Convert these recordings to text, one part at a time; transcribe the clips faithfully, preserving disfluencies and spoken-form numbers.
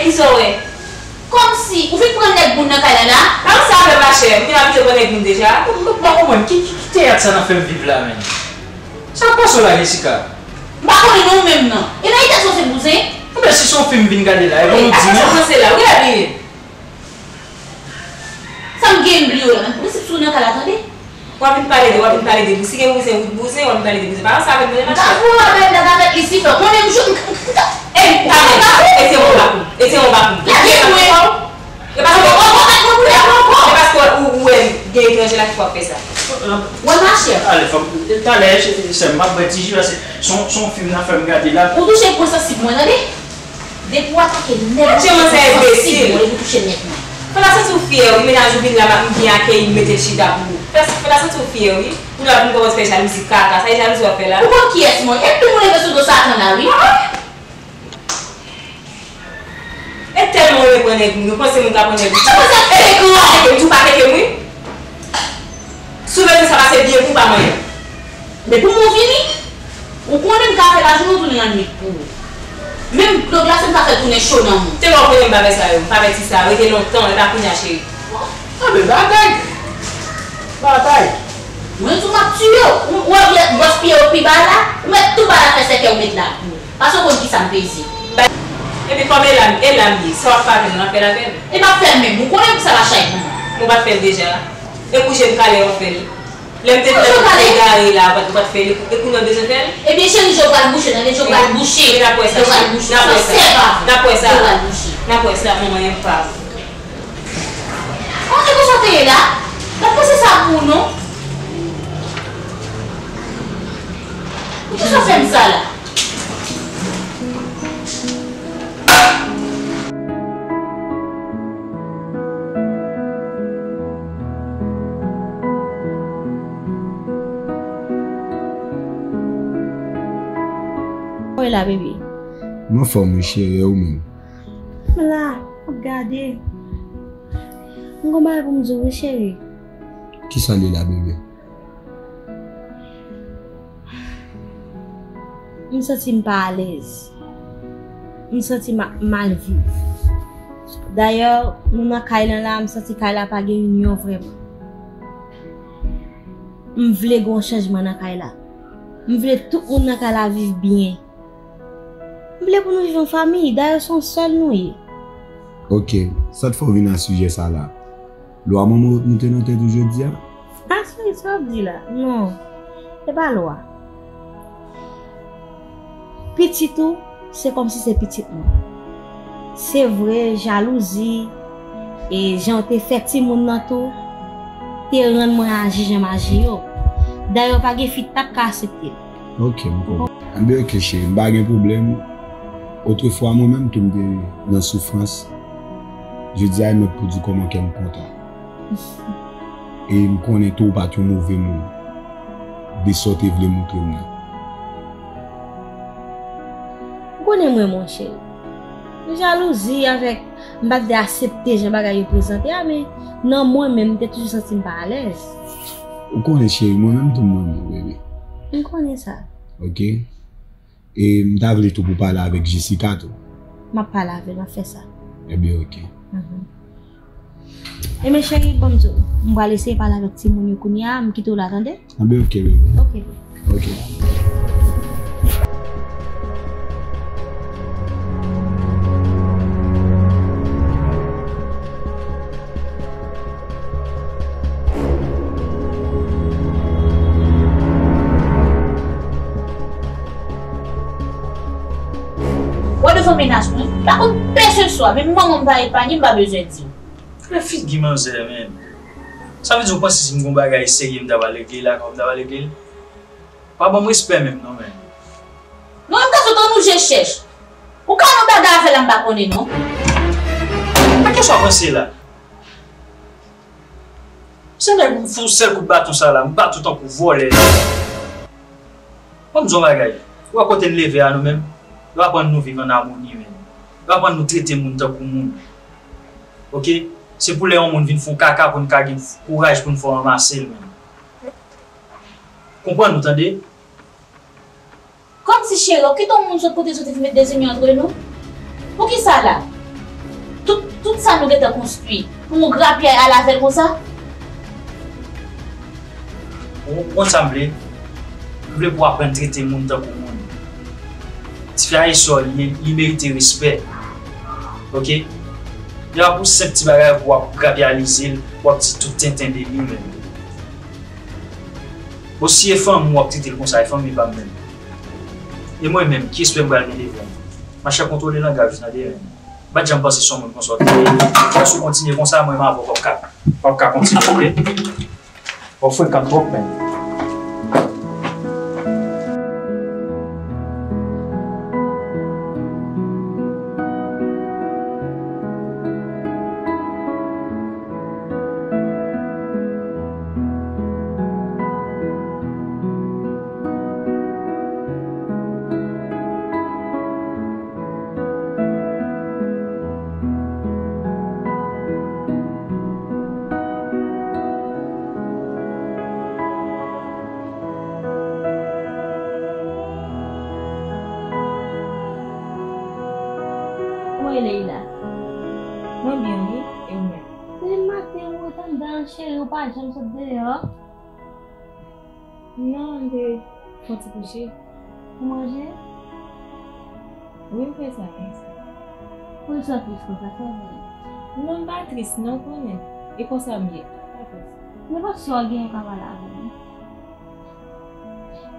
Kisa w wè? Kòmsi, ou vin pran nèg moun nan kay la la? Sa w sa fè, machè? M te abitye pran nèg moun deja. M pa konprann. Ki, ki, ki teyat sa n ap fè m viv la, menm? Sa k pase w la, Jessica? M pa konnen non, ou menm nan. E nan eta sa w se bouzen? Anben, si se yon fim m vin gade la, e bon, nou di non. Sa m bliye. Sa m gen bliye w la, menm prensip sou nan kay la, tande? W ap vin pale de, w ap vin pale de bouzen, bouzen, bouzen, w ap vin pale de bouzen. Pa ranse avè m non, machè. Gafou a bay blag avèk Lisifa. Konnen m jou, m, m, m, e, m, e se yon bakou. E se yon bakou. Lage mwen. E paske, e paske ou, ou wè gen etranje la ki fè w ap fè sa. Wè machè. Ale, fò m, talè, sè m, m ap bwè ti ji la, se, se yon, se yon fim n ap fè m gade la. Ou touche pwen sansib mwen, tande? Depi w atake nèg mwen, se yon sansib mwen, depi w touche nèg mwen. Fò w ta santi w fyè, wi, mennaj ou vin la, m byen akeyi, m mete l chita pou ou. Fò w ta santi w fyè, wi. Pou nou ap vin kòmanse fè jalouzi kaka. Sa e jalouzi w ap fè la? Ou konn kiyès mwen? Epi moun leve sou do Satan la, wi. E tèlman w renmen pran nèg moun, ou panse moun ka pran nèg moun? Sa panse ap fè kran? M di w pa teke m, wi. Si w bezwen sa pase byen pou w pa manyen. Men pou mwen vini, ou konnen m ka fè lajounen tounen lannwit pou ou. Menm dlo glase m ka fè l tounen cho nan moun. Te lè w konnen m pa fè sa yo, m pa fè ti sa, rete lontan, e pa kounye a, cheri. Anben, batay! Batay! Mwen di w m ap tiye w. Ou, ou wè bòs pye yo pi ba la, ou mèt tou ba la fè sèkèy ou met la pou ou. Paske w konn kisa m peze. Epi kòm e la, e la m ye, sa w ap fè avè m, w ap fè l avè m. E m ap fè l menm, ou konnen sa pa chay pou mwen. Mwen pa t fè l deja. E kou je m kale w ap fè l. Lè m te, lè m te egare la, ou pa t, ou pa t fè l, e kounye a w bezwen fè l? Ebyen, cheri, je w pral bouche, tande, je w pral bouche. N ap wè sa, cheri. N ap wè sa. N ap wè sa. Je w pral bouche. N ap wè sa, manman, yon pa. Kote konsa w te ye la? M ap pase sa pou ou, non. Poukisa w fè m sa la? Kòman w ye la, bebe? M anfòm, wi, cheri, e ou menm? M la, m ap gade. M gon bagay pou m di w, wi, cheri. Kisa l ye la, bebe? M santi m pa alèz. M santi m ap mal viv. Dayè, nou nan kay lan la, m santi kay la pa gen inyon vrèman. M vle gen yon chanjman nan kay la. M vle tout moun nan kay la viv byen. M vle pou nou viv an fanmi, dayè se yon sèl nou ye. Oke, sa t fè w vin a sijè sa la? Lwa manman w ap moute nan tèt ou jodi a? A, cheri, sa w ap di la? Non, se pa lwa. Pitit ou, se kòmsi se pitit mwen. Se vre, jalouzi, e jan w te fè timoun nan tou, te rann mwen aji jan m aji yo. Dayè, pa gen fi t ap ka aksepte l. Oke, m konprann. Anben, oke, cheri, m pa gen pwoblèm. Otrefwa, mwen menm tou, m te nan soufrans. Jodi a, e mwen k pou di w kòman kè m kontan. E m konnen tou, ou pa t yon move moun. De sa w te vle montre m nan. Ou konnen mwen, monchè. Jalouzi avèk, m pa t vle aksepte jan bagay yo prezante a, men nan mwen menm, m te toujou santi m pa alèz. Ou konnen, cheri, mwen menm tou, m renmen w, bebe. M konnen sa. Oke? E m ta vle tou pou pale avèk Jessica tou. M ap pale avè l, m ap fè sa. Ebyen, oke. Mhm. Ebyen, cheri, ban m di w, m pral eseye pale avèk timoun yo kounye a, m kite w la, tande? Ebyen, oke, bebe. Oke. Oke. Wè devan mennaj mwen, m pa konn pèsonswa, menm manman m pa epanye, m pa bezwen di w. Gade figi manzè, menn. Sa vle di w panse si m gon bagay serye m ta pral regle l la, kòman m ta pral regle l? Pa ban m respè menm non, menn. Non, m ta sot ann ou je chèch. Ou ka nan bagay avè l la, m pa konnen non. A kisa w panse la? Se nèg m fout sèl kout baton sa la, m bat ou tankou vòlè. Ban m di w yon bagay. Ou wè kote n leve a nou menm? Yo aprann nou viv ann amoni menm. Yo aprann nou trete moun tankou moun. Oke? Se pou lè yon moun vin fè yon kaka pou n ka gen kouraj pou n fè w ranmase l menm. Konprann ou tande? Kòmsi cheri, w kite yon moun sot kote l soti vin met dezenyon antre nou? Poukisa la? Tout sa nou gentan konstwi, pou w grapyay al avè l konsa? Ou konn sa m vle? M vle pou w aprann trete moun tankou moun. Tifi a e sè w, li, li merite respè. Oke? Li pa pou senp ti bagay pou w ap grapyalize l, w ap di tout tenten de li menm. Bon, si e fanmi w ap trete l konsa, e fanmi pa m menm. E mwen menm, ki respè m pral gen devan w? Machè, kontwole langaj ou tande menm. M pa t janm panse se yon moun konsa w te ye. Lè si w kontinye konsa, mwen menm avè w p ap ka, p ap ka kontinye, oke? W ap frekan twòp menm. Kòman w ye, Leila? Mwen byen, wi. E ou menm? Depi maten ou ret anndan, cheri, ou pa janm sot deyò. Non, m te fè yon ti kouche. Ou manje? Wi, m fè sa, mèsi. Poukisa w tris konsa, sa vre? Non, m pa tris, non, w konnen. E konsa m ye. M pa tris. Nenpòt sa w genyen, w ka pale avè m.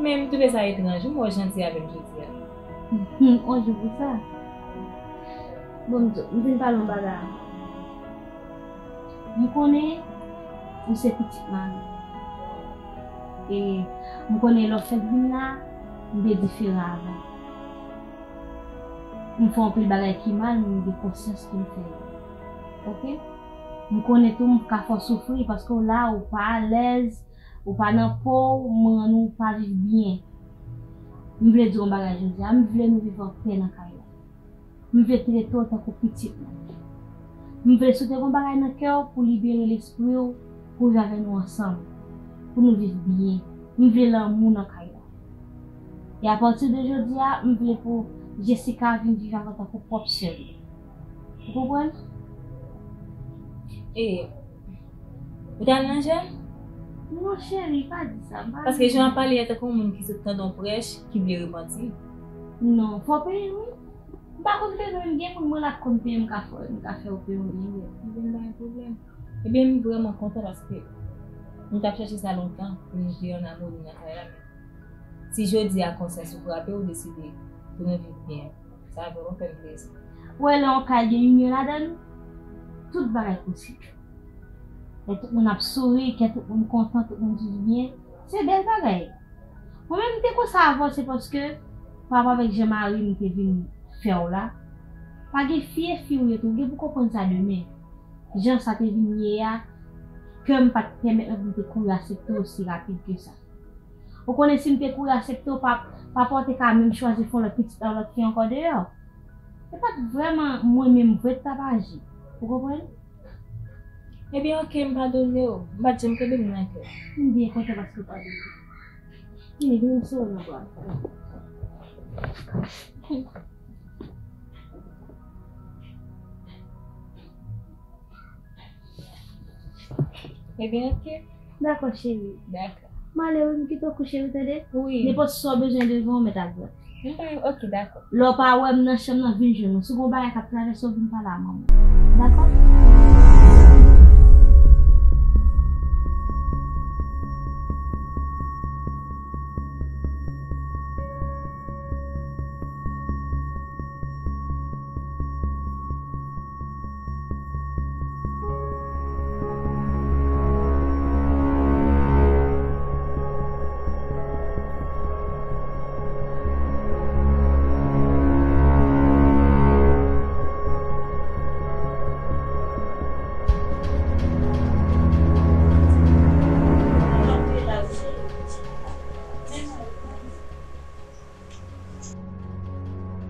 Men m twouve sa etranj, wi, m wè w janti avè m jodi a. Hum, on jou pou sa. Bon, m di w, m vin pale yon bagay avè w. M konnen ou se pitit mari. E m konnen lè w fèk vin la, m te diferan avè w. M fè anpil bagay ki mal, men m gen konsyans ke m fè yo. Oke? M konnen tou m ka fè w soufri paske w la, ou pa alèz, ou pa nan po w, m rann ou pa viv byen. M vle di w yon bagay jodi a, m vle nou viv anpè nan kay la. M vle trete w tankou pitit mwen. M vle si w te gen yon bagay nan kè w pou libere lespri w, pou w viv avè nou ansanm, pou nou viv byen. M vle lanmou nan kay la. E apati de jodi a, m vle pou Jessica vin viv avè w tankou pwòp sè l. Ou konprann? E, ou t al nan jèn? Non, cheri, pa di sa, m pa... Paske jan w ap pale a tankou yon moun ki sot tande yon prèch, ki vle repanti. Non, fò w peye, wi. M pa konn peye, men gen moun mwen la k konn peye, m ka fè, m ka fè w peye yon byen. Ebyen, m pa gen pwoblèm. Ebyen, m vrèman kontan paske m t ap chèche sa lontan pou nou te an amoni nan kay la, men si jodi a konsyans ou frape, ou deside pou nou viv byen, sa vrèman fè m plezi. Ou wè, lè yon kay gen inyon ladan l, tout bagay posib. Lè tout moun ap souri, kè tout moun kontan, tout moun viv byen, se bèl bagay. Mwen menm, m te konsa avè w, se paske, pa rapò avèk jan mari m te vin fè w la, pa gen fi e fi ou ye tou, ou gen pou konprann sa demen. Jan sa te vin ye a, kè m pa t pèmèt mwen pou m te kouri aksepte w osi rapid ke sa. Ou konnen si m te kouri aksepte w, pa, papa w te ka menm chwazi fè yon lòt pitit ak yon lòt fi ankò deyò. Se pa t vrèman mwen menm vre k t ap aji. Ou konprann? Ebyen, oke, m padone w. M pa t janm kenbe m nan kè. M byen kontan paske w padone m. Vini, vini, m sere w nan bra m. Ebyen, oke. Dakò, cheri. Dakò. M ale wi, m kite w kouche wi, tande? Wi. Nenpòt sa w bezwen devan w, mèt al jwenn. M pa, oke, dakò. Lè w pa wè m nan chanm nan, vin jwenn mwen. Si w gen yon bagay k ap travèse w, vin pale a manman w. Dakò?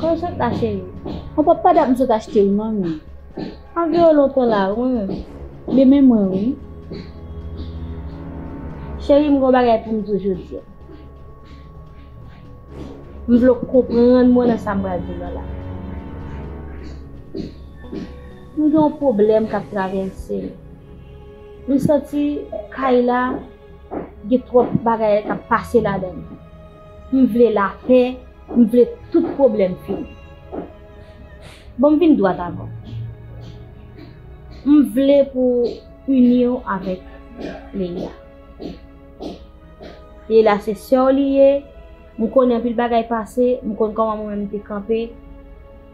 Kòman w sot la, cheri? Yon pòt pa dat m sot achte wi, manmi. Anviwon lontan la, wi. Demen mwen, wi. Cheri, m gen yon bagay pou m di w jodi a. M vle w konprann mwen nan sa m pral di w la la. M gen yon pwoblèm k ap travèse m. M santi kay la gen twòp bagay k ap pase ladan l. M vle lapè, m vle tout pwoblèm fini. Bon, m vin dwat avè w. M vle pou w ini w avèk Leila. Leila se sè w li ye. M konnen anpil bagay pase, m konn kòman mwen menm m te kanpe.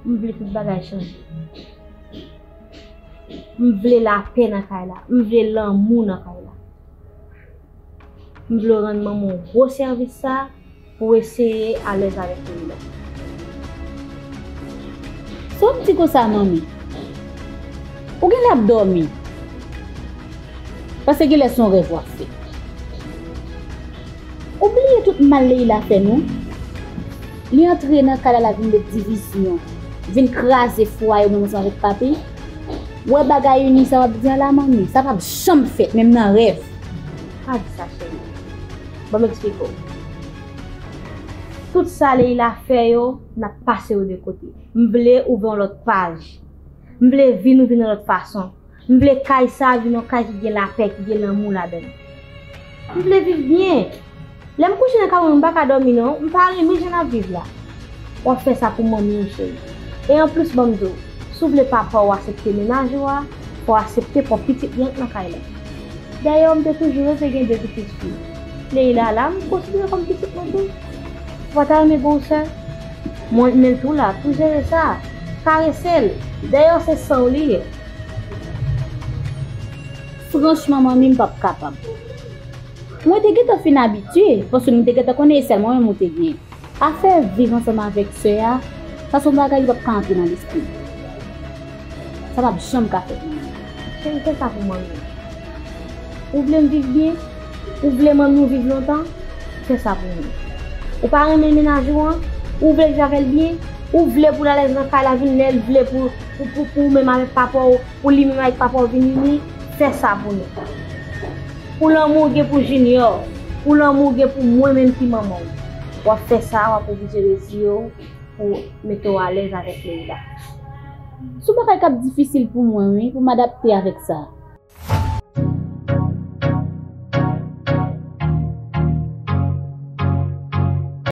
M vle tout bagay chanje. M vle lapè nan kay la. M vle lanmou nan kay la. M vle w rann manman w gwo sèvis sa pou w eseye alèz avèk Leila. Sa w ap di konsa, manmi? Ou genlè ap dòmi. Paske genlè se yon rèv w ap fè. Ou bliye tout mal Leila fè nou? Li antre nan kay la, l ap vin met divizyon, vin kraze fwaye w menm ansanm avèk papi. W wè bagay ini sa w ap di an la, manmi? Sa p ap janm fèt, menm nan rèv. Pa di sa, cheri. Ban m eksplike w. Tout sa Leila fè yo, n ap pase yo de kote. M vle ouvè yon lòt paj. M vle vi nou vin yon lòt fason. M vle kay sa a vin yon kay ki gen lapè, ki gen lanmou ladan l. M vle viv byen. Lè m kouche nan kay mwen, m pa ka dòmi non. M pa renmen jan n ap viv la. W ap fè sa pou manmi w, cheri. E anplis, ban m di w, si w vle papa w aksepte mennaj ou a, fò w aksepte pran pitit li antre nan kay la. Dayè, m te toujou reve gen de pitit fi. Leila la, m konsidere kòm pitit mwen tou. Ou pa ta renmen bon sè? Mwen, men l tou la, pou jere sa. Karese l. Dayè, se san w li ye. Franchman, manmi, m p ap kapab. Mwen te gentan fin abitye, paske m te gentan konnen e sèl mwen menm ou te gen. Afè viv ansanm avèk sè a, sa se yon bagay ki p ap ka antre nan lespri m. Sa p ap janm ka fèt, manmi. Cheri, fè sa pou manmi w. Ou vle m viv byen? Ou vle manmi w viv lontan? Fè sa pou mwen. Ou pa renmen mennaj ou an? Ou vle viv avè l byen? Ou vle pou l alèz nan kay la, vin lè l vle pou, pou, pou, pou ou menm avèk papa w, pou li menm avèk papa w vin ini? Fè sa pou nou. Pou lanmou w gen pou Junior, pou lanmou w gen pou mwen menm ki manman w. W ap fè sa, w ap oblije retire w pou mete w alèz avèk Leila. Se yon bagay k ap difisil pou mwen, wi, pou m adapte avèk sa.